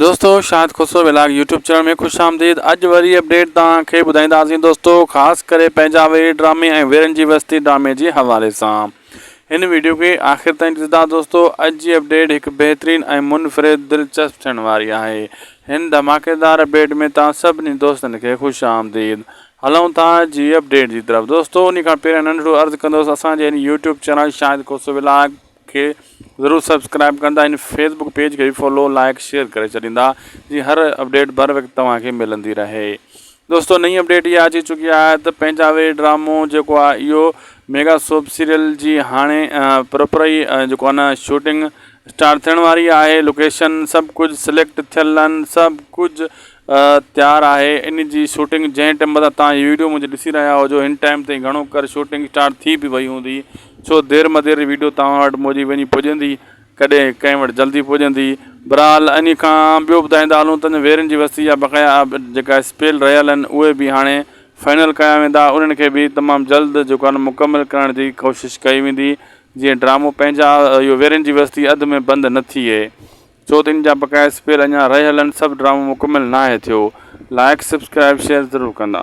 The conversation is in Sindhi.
دوستو Shahid Khusro vlog YouTube channel ۾ خوش آمديد اڄ وري اپڊيٽ توهان کي ٻڌائينداسين دوستو خاص ڪري پنهنجا وير ڊرامي ۽ ويرن جي وستي ڊرامي جي حوالي سان هن ويڊيو کي آخر تائين ڏسندا دوستو اڄ جي اپڊيٽ هڪ بهترين ۽ منفرد دلچسپ ٿيڻ واري آهي هن ڌماڪيدار اپڊيٽ ۾ توهان سڀني دوستن کي خوش آمديد هلون ٿا جي اپڊيٽ جي طرف دوستو ان کان پهريان ننڍڙو عرض ڪندس اسان جي هن YouTube channel Shahid Khoso vlog کي ضرور سبسڪرائب ڪندا ۽ فيس بڪ پيج کي به فالو لائڪ شيئر ڪري ڇڏيندا جي هر اپڊيٽ بر وقت توهان کي ملندي رهي دوستو نئين اپڊيٽ اها اچي چڪي آهي ته پنهنجا وي ڊرامو جيڪو آهي اهو ميگا سوپ سيريل جي هاڻي پراپر ئي جيڪو آهي نه شوٽنگ اسٽارٽ ٿيڻ واري آهي لوڪيشن سڀ ڪجهه سليڪٽ ٿيل آهن سڀ ڪجهه تيار آهي ان جي شوٽنگ جنهن ٽيم تان تان هي ويڊيو منهنجي ڏسي رهيا هجو هن ٽائيم تائين گهڻو ڪر شوٽنگ اسٽارٽ ٿي به وئي هوندي ڇو دير مدير ويڊيو توهان وٽ منهنجي وڃي پڄندي ڪڏهن ڪنهن وٽ جلدي پڄندي بھرحال انهي کان ٻيو ٻڌائيندا هلون ته ويرين جي وستي جا بقايا جيڪا اسپيل رهيل آهن اهي به هاڻي فائنل ڪيا ويندا انهن کي به تمام جلد جيڪو آهي مڪمل ڪرڻ جي ڪوشش ڪئي ويندي جيئن ڊرامو پنهنجا اهو ويرين جي وستي اڌ ۾ بند نه ٿئي ڇو ته ان جا بقايا اسپيل اڃا رهيل آهن سڀ ڊرامو مڪمل ناهي ٿيو لائڪ سبسڪرائب شيئر ضرور ڪندا.